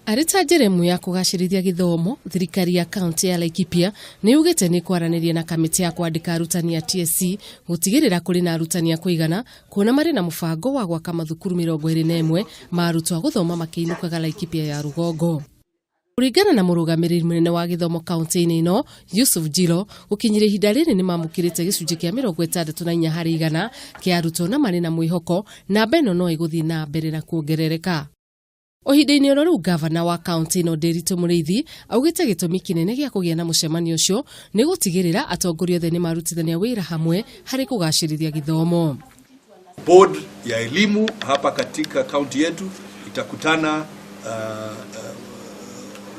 Arĩ ta njĩra ĩmwe ya kũgacĩrithia gĩthomo, thirikari ya kaunti ya Laikipia nĩ yugĩte nĩ kwaranĩria na kamĩtĩ ya kwandĩka arutani ya TSC gũtigĩrĩra kũrĩ na arutani a kũigana, kuona marĩ na mũbango wa gwaka mathukuru 21 ma arutwo a gũthoma makĩinũkaga Laikipia ya rũgongo. Kũringana na mũrũgamĩrĩri mũnene wa gĩthomo kaunti-inĩ ĩno, Yusuf Jilo, gũkinyĩria ihinda rĩrĩ nĩ mamũkĩrĩte gĩcunjĩ kĩa 64% kĩa arutwo na marĩ na mwĩhoko namba ĩno no ĩgũthiĩ na mbere na kuongerereka. O ihinda-inĩ oro rĩu, ngavana wa kaunti ĩno Ndiritu Mũrĩithi augĩte gĩtũmi kĩnene gĩa kũgĩa na mũcemanio ũcio nĩ gũtigĩrĩra atongoria othe nĩ marutithania wĩra hamwe harĩ kũgacĩrithia gĩthomo. Board ya elimu hapa katika kaunti yetu itakutana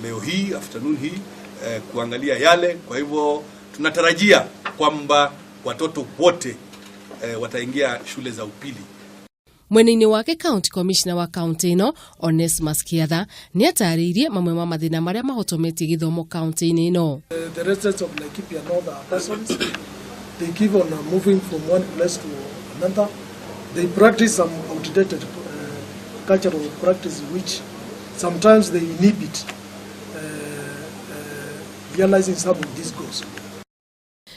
leo hii, afternoon hii, kuangalia yale. Kwa hivyo tunatarajia kwamba watoto wote wataingia shule za upili. Mwena-inĩ wake, county commissioner wa kaunti ĩno Onesmus Kiatha nĩ atarĩirie mamwe ma mathĩna marĩa mahotometie gĩthomo kaunti-inĩ ĩno. The residents of Laikipia North are persons. They keep on moving from one place to another. They practice some outdated cultural practice which sometimes they inhibit realizing some of these goals.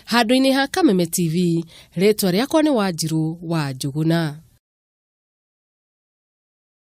Handũ-inĩ ha Kameme TV, rĩtwa rĩakwa nĩ Wanjiru wa Njũgũna.